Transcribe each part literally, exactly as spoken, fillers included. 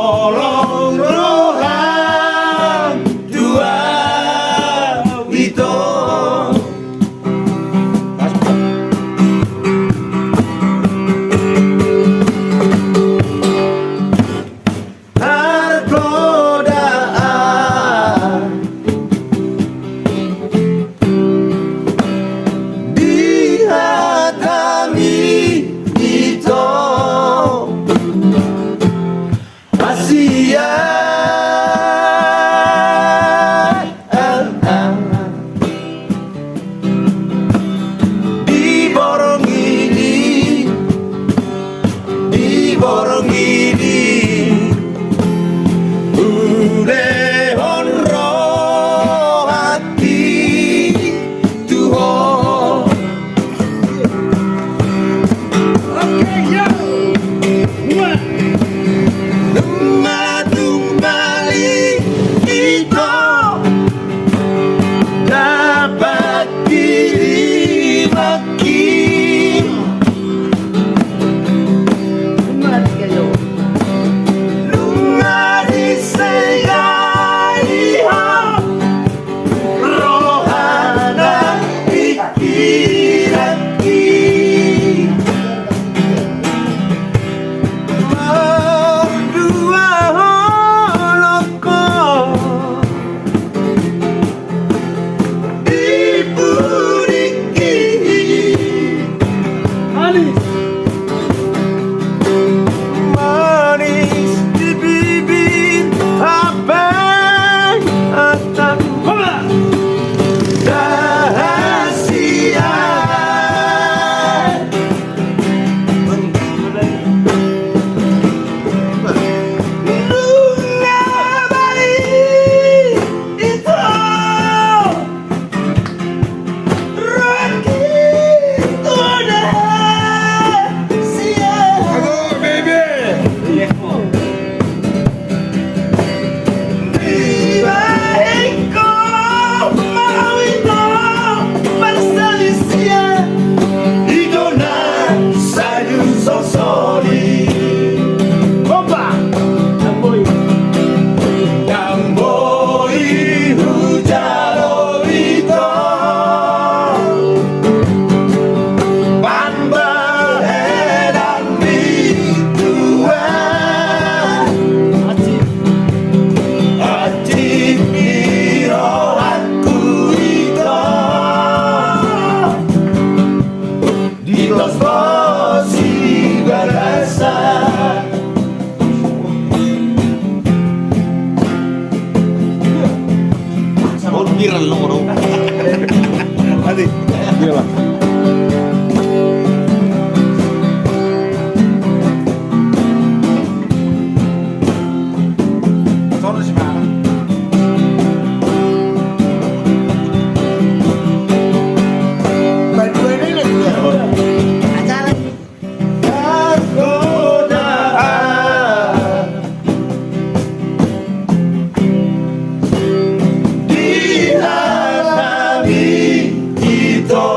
Holong roham tu ahu ito. Targodaan di hatami ito. Asia. Di borngin i, di borngin i, ulehon rohangki tu ho. Oke, yo. Dua. Nunga tumbal i ito, dapot kirimanki. Nunga disegai ho rohana, pikiranki. Marduaholong ho di pudingki. Manis. Manis di bibir, abang, atang. Hola. Rahasia. Nunga bali ito. Ndang boi hujalo ito pambahenan ni Tuhan. Hansit ni rohangku ito. Di tos-tos i bagasan. Sabun viral lo, bro. Adi. Iya, Bang. Sono si Bang. Acara. Targodaan di hatami ito.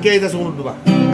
Hita songon on do ba.